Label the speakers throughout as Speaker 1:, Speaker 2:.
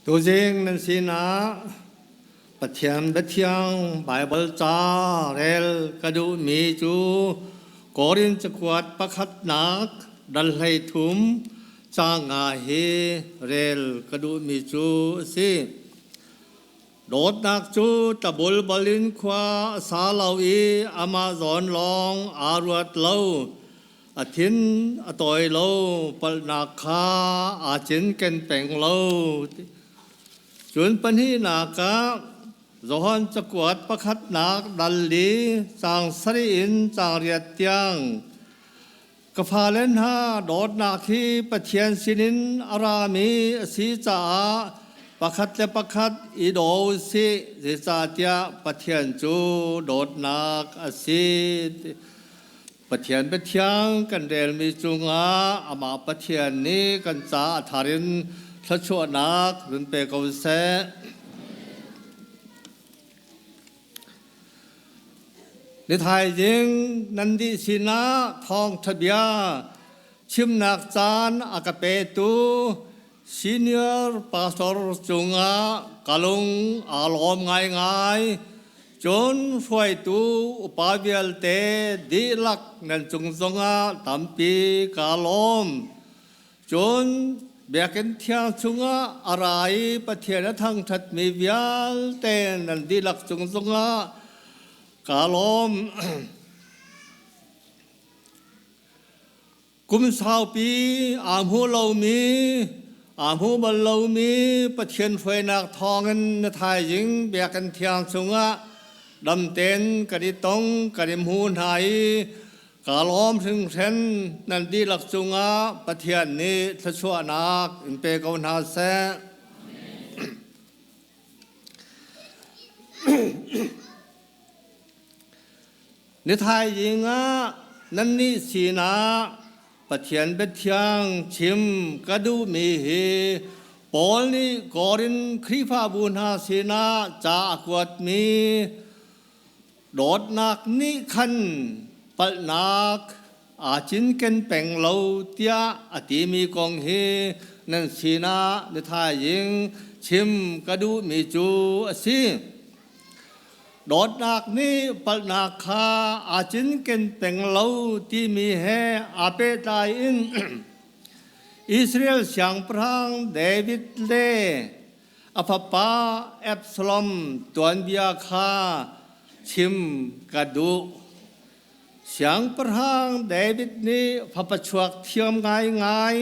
Speaker 1: Tuzing nan sinah Pathian biathiang Baibal ca rel ka duhmi cu Korin cakuat pakhatnak dal 13 caang nga hi rel ka duhmi cu a si. Dawtnak cu tlabulbal in khua a sa lo i amah zawn lawng aa ruat lo. A thin a tawi lo, palhnak kha aa cinken peng lo. Cun pahnihnak ah Johan cakuat pakhatnak dal li caang sarih in caang riat tiang ka fale hna, dawtnak hi Pathian sinin a rami a si caah pakhat le pakhat i daw u sih, zeicahtiah Pathian cu dawtnak a si. Pathian biathiang kan relmi cungah amah Pathian nih kan ca a thar in thluachuahnak run pe ko seh. Ni thaizing nan dih sinah thawngṭha bia chimnak caan a ka petu Senior pastor cungah ka lung aa lawm ngaingai. Cun hruaitu upa vialte dihlak nan cung zongah tampi kaa lawm. Cun biakinn thiang chungah a ra i Pathian a thangṭhatmi vialte nan dihlak cung zongah kaa lawm. Kum saupi aa hmu lomi, aa hmu bal lomi Pathian hruainak thawngin na thaizing biakinn thiang chungah damten kan i tong, kan i hmu hna i kaa lawm hringhran. Nan dihlak cungah Pathian nih thluachuahnak in pe ko hna seh. Ni thaizing ah nannih sinah Pathian biathiang chim ka duhmi hi Paul nih Korin Khrihfabu hna sinah ca a kuatmi dawtnak nih khan palhnak aa cinken peng lo tiah a timi kong hi nan sinah ni thaizing chim ka duhmi cu a si. Dawtnak nih palhnak kha aa cinken peng lo timi he aa pehtlai in Israel siangpahrang David le a fapa Absalom tuanbia kha chim ka duh. Siangpahrang David nih fapa chuak thiam ngaingai,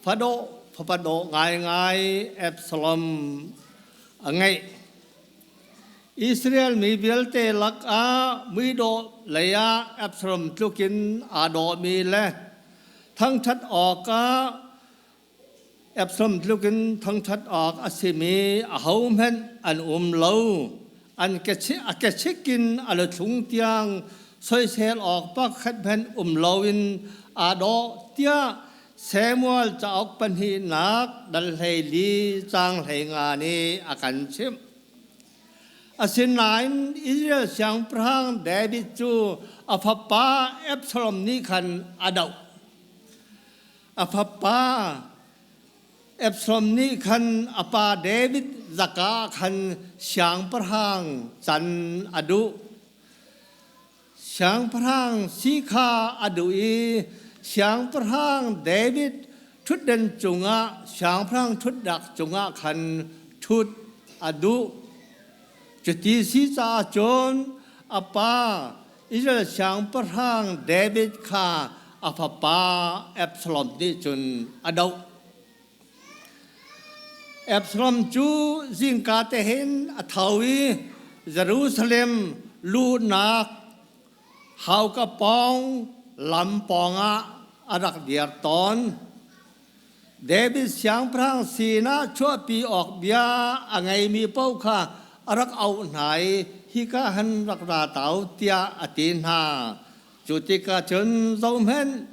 Speaker 1: fadawh fapa dawh ngaingai Absalom a ngeih. Israel mi vialte lakah muidawh leiah Absalom tlukin aa dawhmi le thangṭhat awkah Absalom tlukin thangṭhat awk a simi ahohmanh an um lo. An a kechik in a luthlung tiang soisel awk pakhat hmanh um loin aa dawh tiah Samuel cauk pahnihnak dal 14 caang 15 nih a kan chimh. Asinain Israel siangpahrang David cu a fapa Absalom nih khan a doh. A fapa Absalom nih khan a pa David zaka ah khan siangpahrang can a duh. Siangpahrang si kha a duh i Siangpahrang David ṭhutden cungah siangpahrang ṭhutnak cungah khan ṭhut a duh. Cuti si caah cun a pa Israel siangpahrang David kha a fapa Absalom nih cun a doh. Absalom cu zingka te hin a tho i Jerusalem luhnak hauka pawng lam pawngah a rak dir tawn. David siangpahrang sinah chuahpi awk bia a ngeimi paoh kha a rak auh hna i hika han rak ra ta u tiah a ti hna. Cu tikah cun zohhmanh,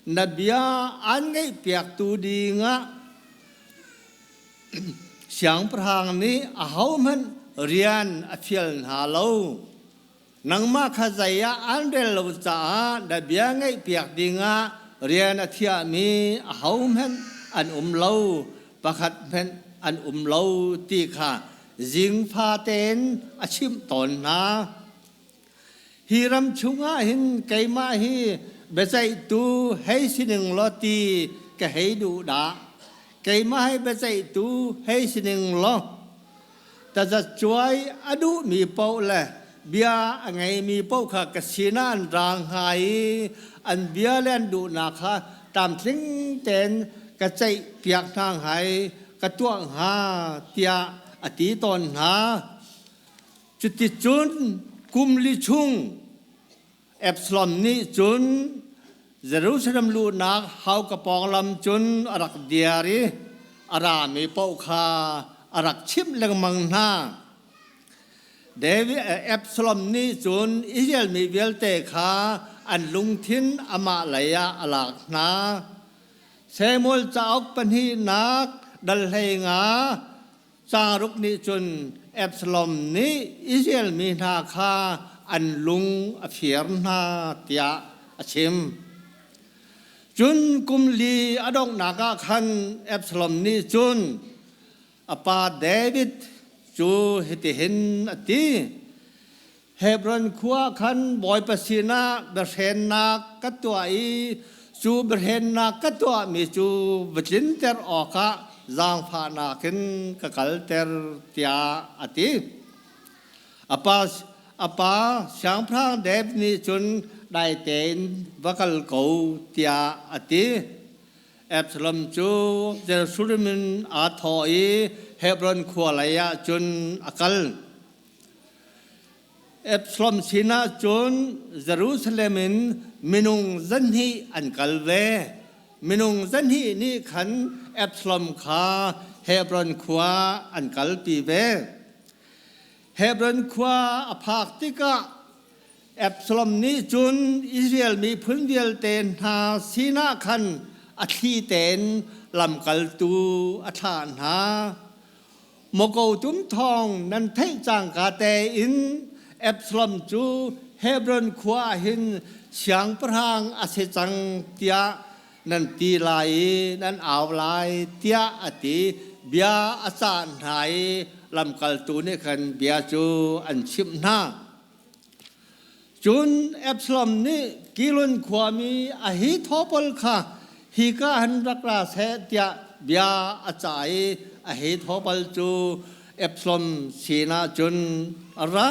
Speaker 1: na bia aan ngaihpiaktu dingah siangpahrang nih ahohmanh rian a fial hna lo. Nangmah kha zei ah aan rel lo caah na bia ngaihpiak dingah rian a thiahmi ahohmanh an um lo. pakhat hmanh an um lo ti kha zingfa tein a chimh tawn hna. Hi ram chungah hin keimah hi biaceihtu hei si ning law ti ka hei duh dah. Keimah hi biaceihtu hei si ning law tazacuai a duhmi paoh le bia a ngeimi paoh kha ka sinah an ra hnga i an bia le an duhnak kha tlamtling tein ka ceihpiak hna hnga i ka tuah hnga tiah a ti tawn hna. Cuticun kum li chung Absalom nih cun Jerusalem luhnak hauka pawng lam cun a rak diar i a rami paoh kha a rak chimh lengmang hna. David Absalom nih cun Israel mi vialte kha an lungthin amah lei ah a lak hna. Samuel cauk pahnihnak dal 15 Caang nih cun Absalom nih Israel mi hna kha an lung a fir hna tiah a chim. Cun kum li a donghnak ah khan Absalom nih cun a pa David cu hitihin a ti, Hebron khua khan Bawipa sinah biahrennak ka tuah i cu biahrennak ka tuahmi cu va tlinter awkah zaangfahnak in ka kalter tiah a ti. A pa, a pa Siangpahrang David nih cun dai tein va kal ko tiah a ti. Absalom cu Jerusalem in aa thawh i Hebron khua lei ah cun a kal. Absalom sinah cun Jerusalem in minung 200 an kal ve. Minung 200 nih khan Absalom kha Hebron khua an kalpi ve. Hebron khua a phak tikah Absalom nih cun Israel miphun vialte hna sinah khan a thli tein lamkaltu a thlah hna. Muko tum thawng nan theih cangka tein Absalom cu Hebron khua ah hin siangpahrang a si cang tiah nan ti lai i nan au lai tiah a ti. Bia a cah hna i lamkaltu nih khan bia cu an chimh hna. Cun Absalom nih Kilon khuami Ahithophel kha hika han rak ra seh tiah bia a cah i Ahithophel cu Absalom sinah cun a ra.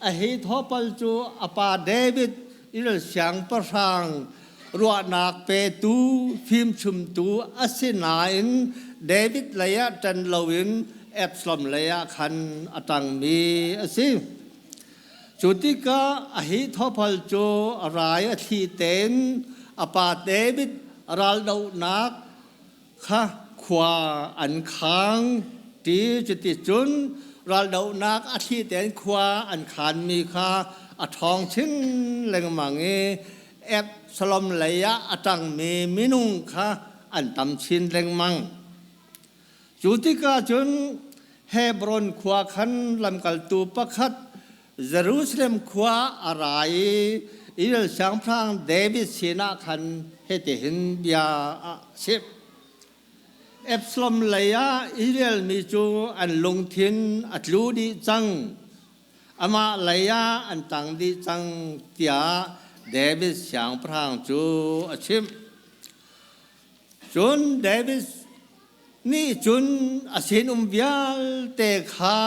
Speaker 1: Ahithophel cu a pa David Israel siangpahrang ruahnak petu fimchimtu a si nain David leiah ṭan loin Absalom leiah khan a ṭangmi a si. Cu tikah Ahithophel cu a rai a thli tein a pa David raldohnak kha khua an khang ti. Cuticun raldohnak a thli tein khua an khanmi kha a ṭhawng chin lengmang i Absalom lei ah a ṭangmi minung kha an tam chin lengmang. Cu tikah cun Hebron khua khan lamkaltu pakhat Jerusalem khua a ra i Israel siangpahrang David sinah khan hitihin bia a chimh. Absalom lei ah Israel mi cu an lungthin a tlu dih cang. Amah lei ah an ṭang dih cang tiah David siangpahrang cu a chimh. Cun David nih cun a sinum vialte kha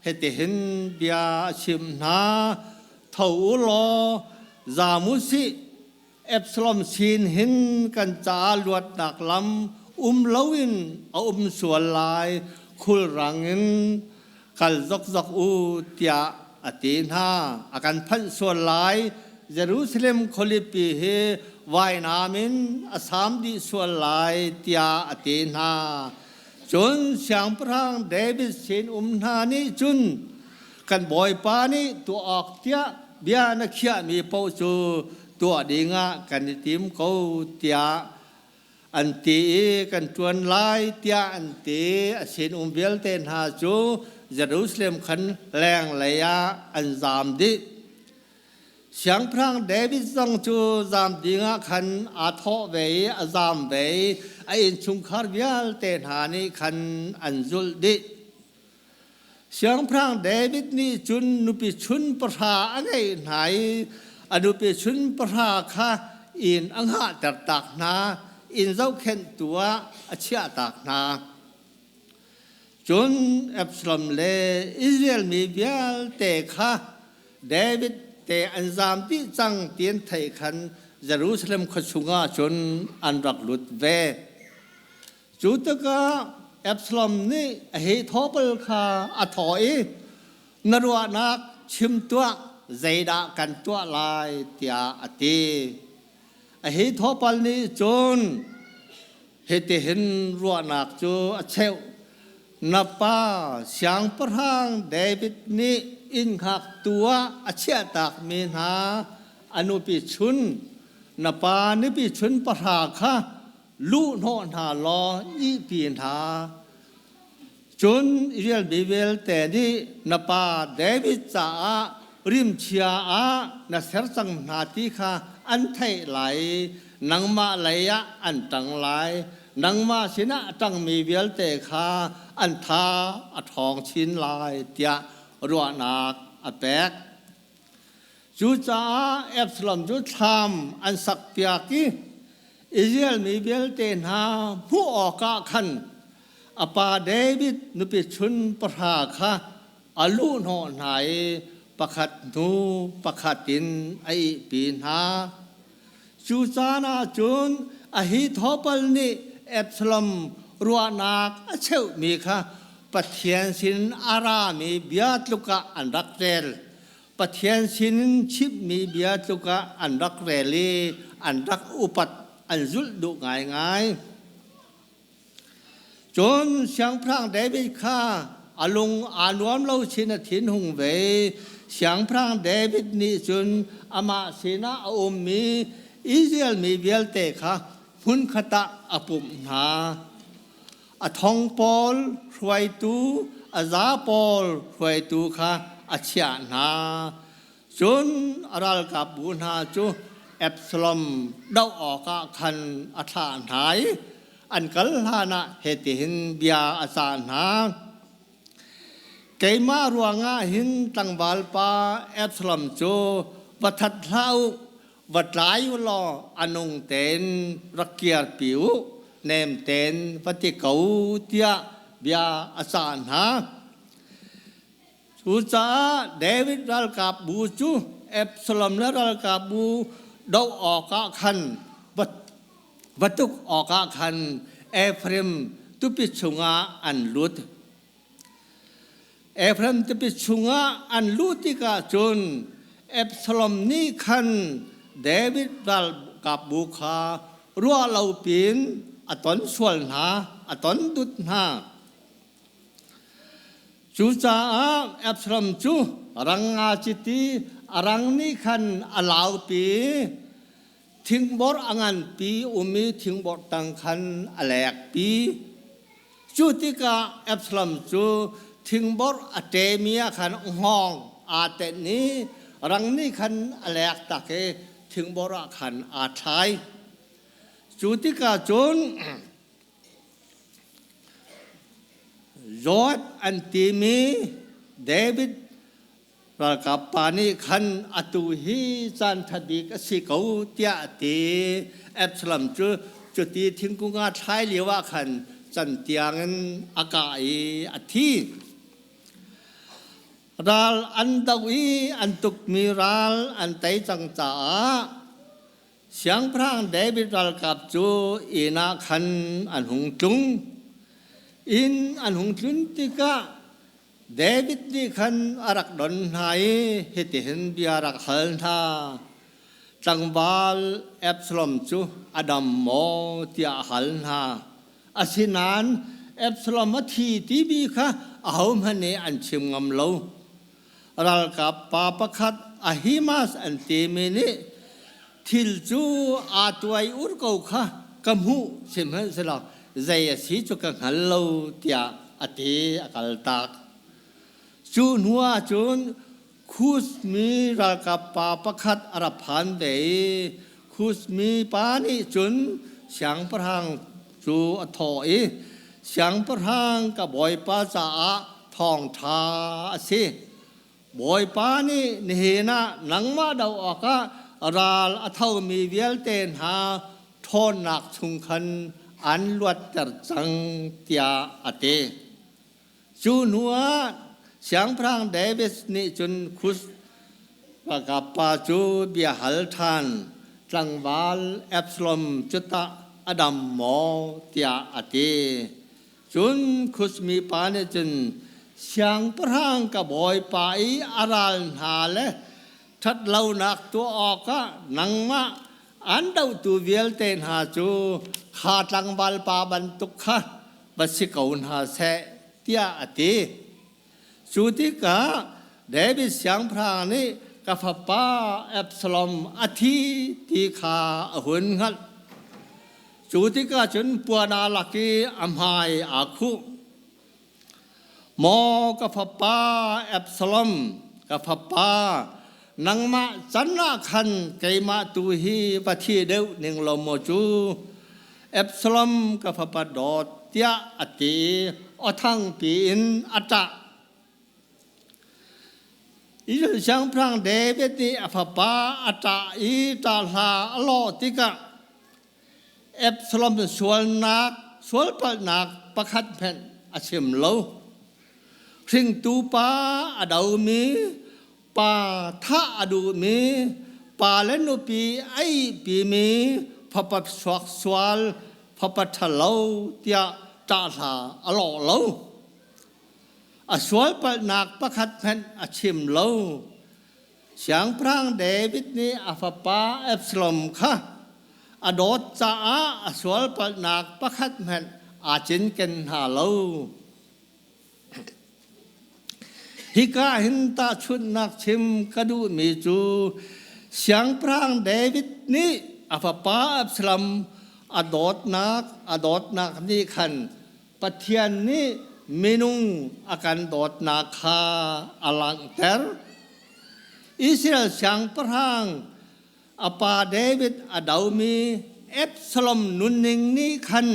Speaker 1: hitihin bia a chimh hna, Tho u law zaam u sih, Absalom sin hin kan caah luatnak lam um loin a um sual lai, khulrang in kal zokzok u tiah a ti hna. A kan phanh sual lai. Jerusalem khualipi hi vainam in a saam dih sual lai tiah a ti hna. Cun siangpahrang David sin um hna nih cun kan bawipa nih tuah awk tiah bia na khiahmi paoh cu tuah dingah kan i tim ko tiah an ti i kan ṭuan lai tiah an ti. A sinum vialte hna cu Jerusalem khan lenglei ah an zaam dih. Siangpahrang David zong cu zaam dingah khan aa thawh ve i a zaam ve i a innchungkhar vialte hna nih khan an zulh dih. Siangpahrang David nih cun nupi chun pahra a ngeih hna i a nupi chun pahra kha inn a hngahter tak hna, inn zohkhenhtu ah a chiahtak hna. Cun Absalom le Israel mi vialte kha David te an zaam dih cang ti an theih khan Jerusalem khua chungah cun an rak lut ve. Cu tikah Absalom nih Ahithophel kha a thawh i, Na ruahnak chim tuah, zeidah kan tuah lai, tiah a ti. Ahithophel nih cun hitihin ruahnak cu a cheuh, Na pa Siangpahrang David nih inn hngaktu ah a chiahtakmi hna a nupi chun, na pa nupi chun pahra kha luhhnawh hna law ihpi hna. Cun Israel mi vialte nih na pa David caah rimchia ah na ser cang hna ti kha an theih lai i nangmah lei ah an ṭang lai. Nangmah sinah a ṭangmi vialte kha an tha a ṭhawng chin lai tiah ruahnak a pek. Cucaah Absalom cu thlam an sakpiak i Israel mi vialte hna hmuh awkah khan a pa David nupi chun pahra kha a luhhnawh hna i pakhat hnu pakhat in a ihpi hna. Cu caan ah cun Ahithophel nih Absalom ruahnak a cheuhmi kha Pathian sin a rami bia tluk ah an rak rel. Pathian sinin chimhmi bia tluk ah an rak rel i an rak upat, an zulh duh ngaingai. Cun Siangpahrang David kha a lung aa nuam lo chin a thinhung ve. Siangpahrang David nih cun amah sinah a ummi Israel mi vialte kha hmunkhat ah a pumh hna. A thong pawl hruaitu, a za pawl hruaitu kha a chiah hna. Cun a ralkapbu hna cu Absalom doh awkah khan a thlah hna i an kal hlanah hitihin bia a cah hna. Keimah ruangah hin tlangval pa Absalom cu va that hlah u, va tlai u law a nung tein rak kirpi u, nem tein va ti ko tiah bia a cah hna. Cucaah David ralkapbu cu Absalom le ralkapbu doh awkah khan va tuk awkah khan Efraim tupi chungah an lut. Efraim tupi chungah an luh tikah cun Absalom nih khan David ralkapbu kha ruah lo piin a ton sual hna, a ton dut hna. Cucaah Absalom cu rang nga chiti a rang nih khan a laupi thingbor a nganpi um i thingbor tang khan a lekpi. Cu tikah Absalom cu thingbor a ṭemi ah khan hngawng aa tenh i rang nih khan a lek tak i thingbor ah khan aa thlai. Cu tikah cun Joab an timi David ralkap pa nih khan atu hi caan ṭha bik a si ko tiah a ti. Absalom cu cuti thingkung ah thlai lio ah khan cantiang in a kah i a thi. Ral an doh i an tukmi ral an tei cang caah Siangpahrang David ralkap cu inn ah khan an hung tlung. Inn an hung tlun tikah David nih khan a rak don hna i hitihin bia a rak hal hna. Tlangval Absalom cu a dam maw tiah a hal hna. Asinain Absalom a thi timi kha ahohmanh nih an chim ngam lo. Ralkap pa pakhat Ahimaaz an timi nih thil cu aa tuai ur ko kha ka hmuh sihmanhsehlaw zei a si cu ka hngal lo tiah a ti a kaltak. Cu hnu ah cun Kus mi ralkap pa pakhat a ra phan ve i Kus mi pa nih cun siangpahrang cu a thawh i, Siangpahrang ka bawipa caah thawngṭha a si. Bawipa nih nihin ah nangmah doh awkah ral a thomi vialte hna ṭhawnnak chung khan an luatter cang, tiah a ti. Cu hnuah Siangpahrang David nih cun Kush ralkap pa cu bia hal ṭhan, tlangval Absalom cu tah a dam maw tiah a ti. Cun Kush mipa nih cun siangpahrang ka bawipa i a ral hna le ṭhatlonak tuah awkah nangmah an dohtu vialte hna cu kha tlangval pa bantuk kha va si ko hna seh tiah a ti. Cu tikah David siangpahrang nih ka fapa Absalom a thi ti kha a hun hngalh. Cu tikah cun puan aa lak i a hmai aa khuh. Maw ka fapa Absalom, ka fapa, nangmah can ah khan keimah tu hi va thi deuh ning law maw cu Absalom ka fapa dawt tiah a ti i aw thangpi in a ṭah. Israel siangpahrang David nih a fapa a ṭah i ṭah hla a lawh tikah Absalom sualnak sualpalhnak pakhat hmanh a chim lo. Hringtu pa a domi, pa thah a duhmi, pa le nupi a ihpimi fapa suaksual, fapa ṭhalo tiah ṭahhla a lawh lo. A sualpalhnak pakhat hmanh a chim lo. Siangpahrang David nih a fapa Absalom kha a dawt caah a sualpalhnak pakhat hmanh aa cinken hna lo. Hika hin tahchunhnak chim ka duhmi cu Siangpahrang David nih a fapa Absalom a dawtnak a dawtnak nih khan Pathian nih minung a kan dawtnak kha a langhter. Israel siangpahrang a pa David a domi Absalom nunning nih khan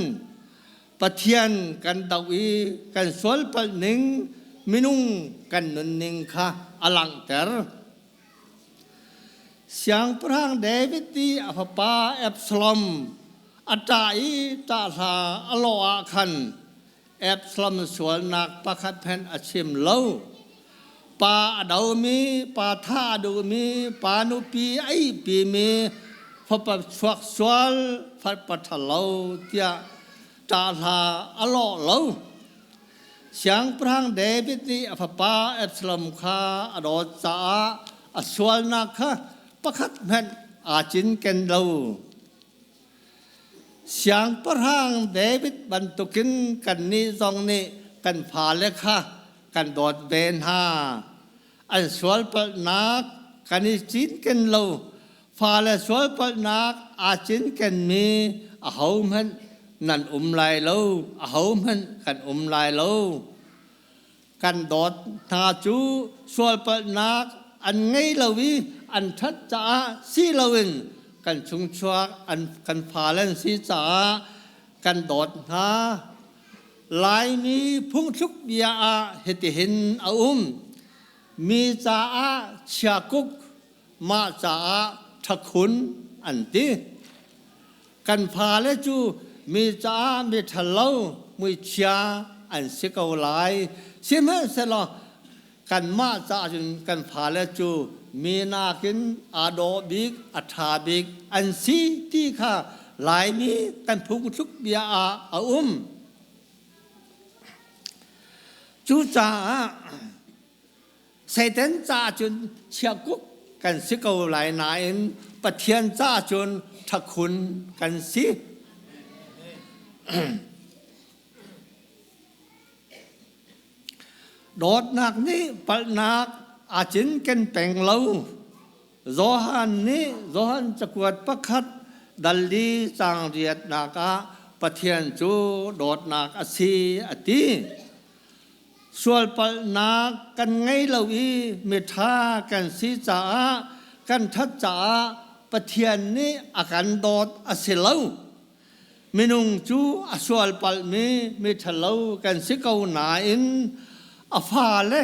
Speaker 1: Pathian kan doh i kan sualpalh ning minung kan nunning kha a langhter. Siangpahrang David nih a fapa Absalom a ṭah i ṭahhla a lawh ah khan Absalom sualnak pakhat hmanh a chim lo. Pa a domi, pa tha a duhmi, pa nupi a ihpimi, fapa chuak sual, fapa ṭhalo tiah ṭahhla a lawh lo. Siangpahrang David nih a fapa Absalom kha a dawt caah a sualnak kha pakhat hmanh aa cinken lo. Siangpahrang David bantukin kannih zong nih kan fale kha kan dawt ve hna. An sualpalhnak kan i cinken lo. Fale sualpalhnak aa cinkenmi ahohmanh nan um lai lo, ahohmanh kan um lai lo. Kan dawt hna cu sualpalhnak an ngei lo i an ṭhat caah si loin kan chungchuak an kan fale an si caah kan dawt hna. Laimi phungthluk bia ah hitihin a um. Mi caah chiakuk, mah caah ṭhakhun an ti. Kan fale cu mi caah mi ṭhalo, muichia an si ko lai. Sihmanhsehlaw kanmah caah cun kan fale cu mi nakin aa dawh bik, a ṭha bik an si ti kha Laimi kan phungthluk bia ah a um. Cucaah Satan caah cun chiakuk kan si ko lai nain Pathian caah cun ṭhakhun kan si. Dawtnak nih palhnak aa cinken peng lo. Johan nih Johan cakuat pakhat dal li caang riatnak ah Pathian cu dawtnak a si a ti. Sualpalhnak kan ngei lo i miṭha kan si caah kan ṭhat caah Pathian nih a kan dawt a si lo. Minung cu a sual palhmi miṭhalo kan si ko nain a fale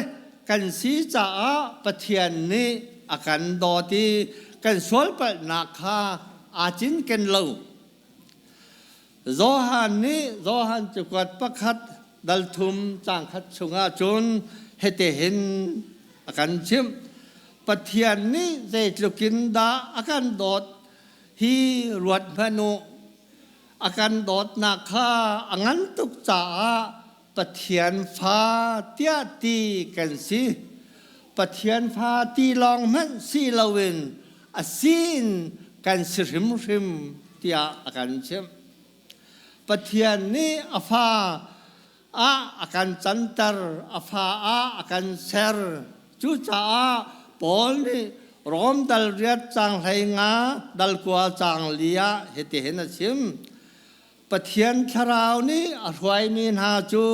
Speaker 1: kan si caah Pathian nih a kan dawt i kan sual palhnak kha aa cinken lo. Johan nih Johan cakuat pakhat dal thum caang khat chungah cun hitihin a kan chimh. Pathian nih zeitluk in dah a kan dawt hi ruat hmanh u. A kan dawtnak kha a ngan tuk caah Pathian fa tiah ti kan si. Pathian fa ti lawng hmanh si loin a si in kan si hrimhrim tiah a kan chimh. Pathian nih a fa ah a kan canter, a fa ah a kan ser. Cucaah Paul nih Rom dal riat caang 15 dal 9 caang li ah hitihin a chim. Pathian thlarau nih a hruaimi hna cu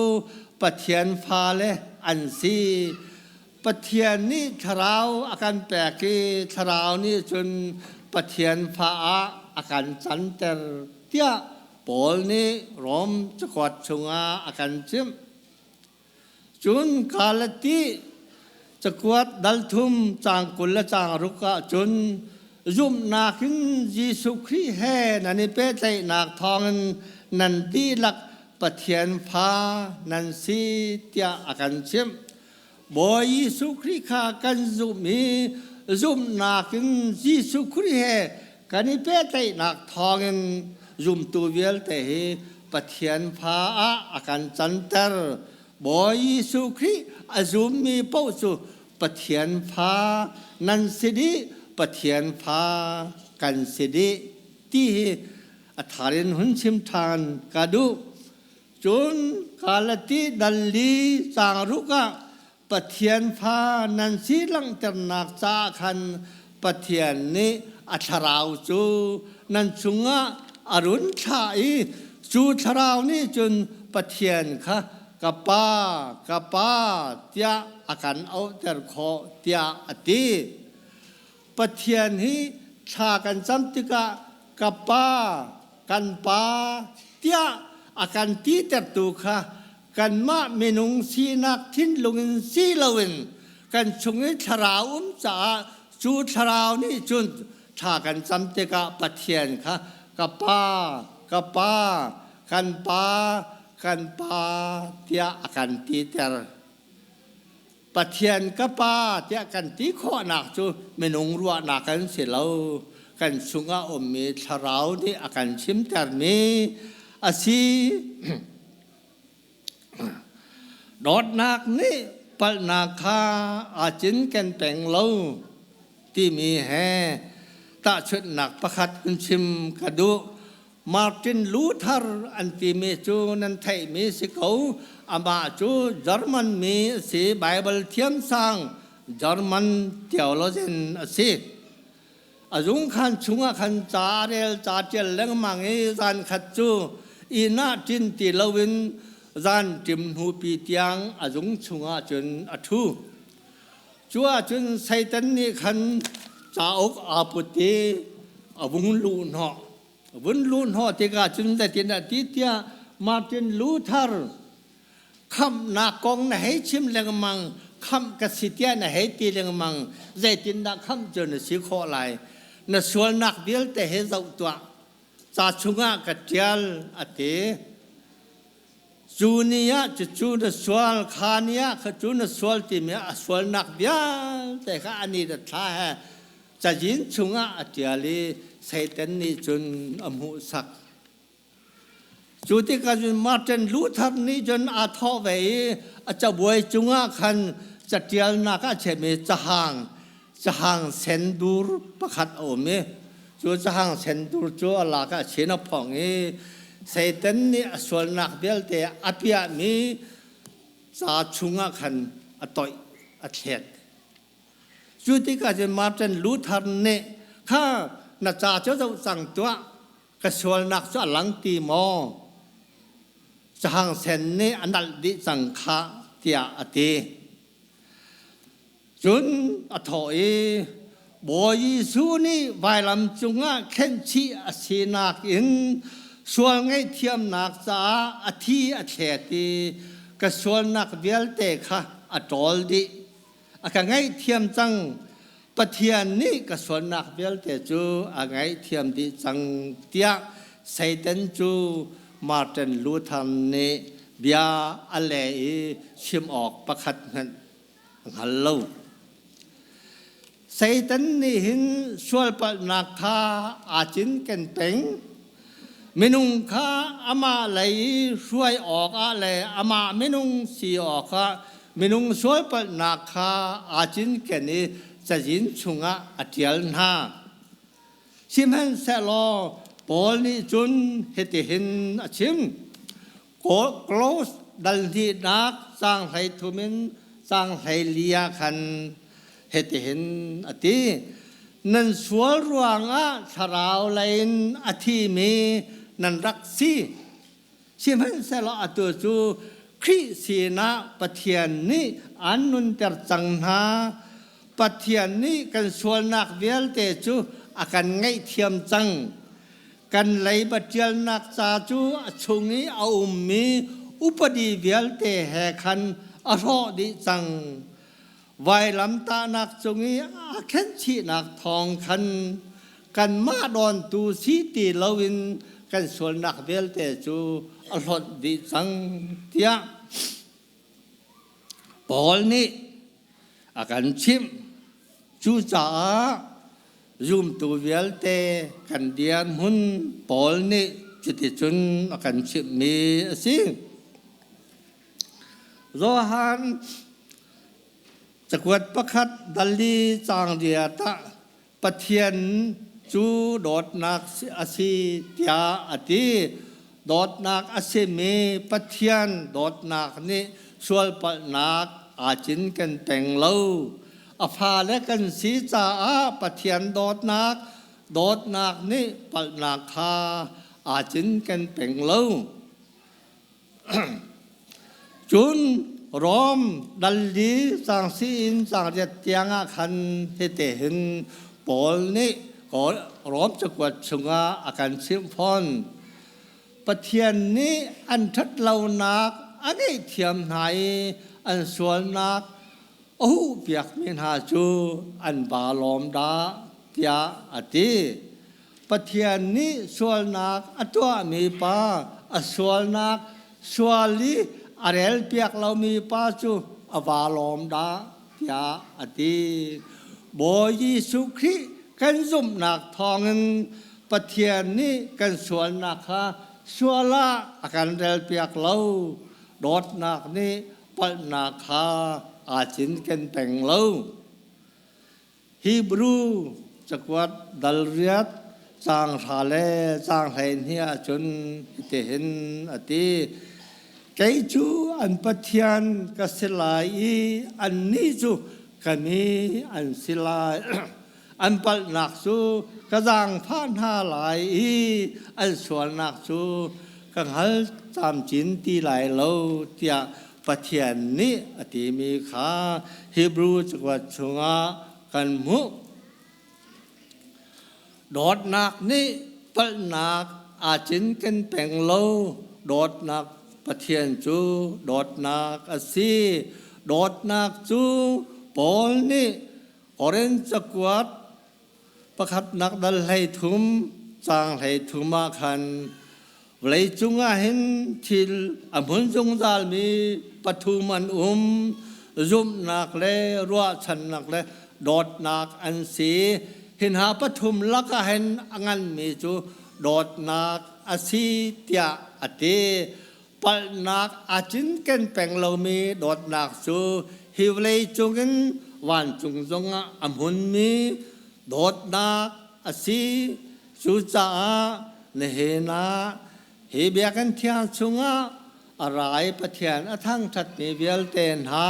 Speaker 1: Pathian fale an si. Pathian nih thlarau a kan pek i thlarau nih cun Pathian fa ah a kan canter tiah Paul nih Rom cakuat chungah a kan chimh. Cun Galati cakuat dal thum caang 20 le caang ruk ah cun zumhnak in Jesuh Khrih he nan i pehtlaihnak thawngin nan dihlak Pathian fa nan si tiah a kan chimh. Bawi Jesuh Khrih kha kan zumh i zumhnak in Jesuh Khrih he kan i pehtlaihnak thawngin zumtu vialte hi Pathian fa ah a kan canter. Bawi Jesuh Khrih a zummi paoh cu Pathian fa nan si dih, Pathian fa kan si dih ti hi a thar in hun chim ṭhan ka duh. Cun Galati dal li caang ruk ah Pathian fa nan si langhternak caah khan Pathian nih a thlarau cu nan chungah a run thlah i cu thlarau nih cun Pathian kha ka Pa, ka Pa tiah a kan auhter khawh tiah a ti. Pathian hi thla kan cam tikah ka Pa, kan Pa tiah a kan titertu kha kanmah minung sinak thinlung in si loin kan chung i thlarau um caah cu thlarau nih cun thla kan cam tikah Pathian kha ka Pa, ka Pa, kan Pa, kan Pa tiah a kan titer. Pathian ka Pa tiah kan ti khawhnak cu minung ruahnak kan si lo. Kan chungah ummi thlarau nih a kan chimtermi a si. Dawtnak nih palhnak kha aa cinken peng lo timi he tahchunhnak pakhat hun chim ka duh. Martin Luther an timi cu nan theihmi si ko. Amah cu German mi a si, Bible thiamsang German theologian a si. A zungkhan chungah khan ca rel ca ṭial lengmang i zan khat cu inn ah ṭin ti loin zan ṭim hnupi tiang a zung chungah cun a ṭhu. Cu ahcun Satan nih khan cauk aa put i a vung luh hnawh. Vun luh hnawh tikah cun zeitin a ti tiah Martin Luther khamhnak kong na hei chim lengmang, khamh ka si tiah na hei ti lengmang, zeitindah khamh cu na si khawh lai? Na sualnak vialte he zoh tuah. Ca chungah ka ṭial a ti. Cu ni ah cucu na sual, kha ni ah kha cu na sual timi a sualnak vialte kha a ni le thla he cazin chungah a ṭial i Satan nih cun a hmuhsak. Cu tikah cun Martin Luther nih cun aa thawh ve i a cabuai cungah khan caṭialnak ah chiahmi cahang, cahang sendur pakhat a um i cu cahang sendur cu a lak ah chin a phong i Satan nih a sualnak vialte a piahmi ca chungah khan a toih, a thlet. Cu tikah cun Martin Luther nih kha na ca cu zoh cang tuah, ka sualnak cu a lang ti maw? Cahang sen nih a nalh dih cang khah tiah a ti. Cun a thawh i Bawi Jesuh nih vailam cungah khenhchih a sinak in Sual ngaihthiamnak caah a thi a thlet i ka sualnak vialte kha a ṭawl dih. A ka ngaihthiam cang. Pathian nih ka sualnak vialte cu a ngaihthiam dih cang tiah Satan cu Martin Luther nih bia a leh i chim awk pakhat hmanh a hngal lo. Satan nih hin sualpalhnak kha aa cinken peng. Minung kha amah lei i hruai awkah le amah minung si awkah minung sualpalhnak kha aa cinken i cazin chungah a ṭial hna. Sihmanhsehlaw Paul nih cun hitihin a chim. Close dal hnihnak caang 13 in caang 14 ah khan hitihin a ti. Nan sual ruangah thlarau lei in a thimi nan rak si. Sihmanhsehlaw atu cu Khrih sinah Pathian nih an nunter cang hna. Pathian nih kan sualnak vialte cu a kan ngaihthiam cang. Kan leiba ṭialnak ca cu a chung i a ummi upadi vialte he khan a hrawh dih cang. Vailamtahnak cung i a khenhchihnak thawng khan kanmah dawntu si ti loin kan sualnak vialte cu a hlonh dih cang tiah Paul nih a kan chimh. Cucaah zumtu vialte kan dirhmun Paul nih cuticun a kan chimhmi a si. Johan cakuat pakhat dali caang riat ah Pathian cu dawtnak a si tiah a ti. Dawtnak a simi Pathian dawtnak nih sualpalhnak aa cinken peng lo. A fale kan si caah Pathian dawtnak dawtnak nih palhnak kha aa cinken peng lo. Cun Rom dal li caang si in caang riat tiangah khan hite hin Paul nih Rom cakuat chungah a kan chimh fawn. Pathian nih an ṭhatlonak a ngaihthiam hna i an sualnak a huhpiakmi hna cu an ba lawm dah tiah a ti. Pathian nih sualnak a tuahmi pa a sualnak sual i a relpiak lomi pa cu a vaa lawm dah tiah a ti. Bawi Jesuh Khrih kan zumhnak thawngin Pathian nih kan sualnak kha sual ah a kan relpiak lo. Dawtnak nih palhnak kha aa cinken peng lo. Hebrew cakuat dal riat caang hra le caang 12 ahcun hitihin a ti. Kei cu an Pathian ka si lai i annih cu ka mi an si lai. An palhnak cu ka zaangfah hna lai i an sualnak cu ka hngal camcin ti lai lo tiah Pathian nih a timi kha Hebrew cakuat chungah kan hmuh. Dawtnak nih palhnak aa cinken peng lo. Dawtnak Pathian cu dawtnak a si. Dawtnak cu Paul nih Korin cakuat pakhatnak dal 13 caang 13 ah khan vawleicung ah hin thil a hmun zungzalmi pathum an um: zumhnak le ruahchannak le dawtnak an si. Hi hna pathum lakah hin a nganmi cu dawtnak a si tiah a ti. Palhnak aa cinken peng lomi dawtnak cu hi vawlei cungin vancung zongah a hmunmi dawtnak a si. Cucaah nihin ah hi biakinn thiang chungah a ra i Pathian a thangṭhatmi vialte hna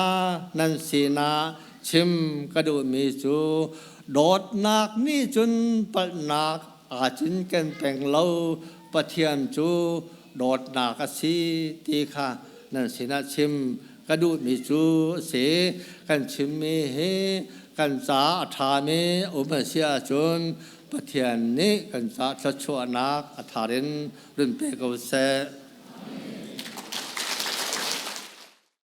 Speaker 1: nan sinah chim ka duhmi cu dawtnak nih cun palhnak aa cinken peng lo. Pathian cu dawtnak a si ti kha nan sinah chim ka duhmi cu a si. Kan chimmi hi Kan ca a ṭhami um a si ahcun Pathian nih kan ca thluachuahnak a thar in run pe ko seh.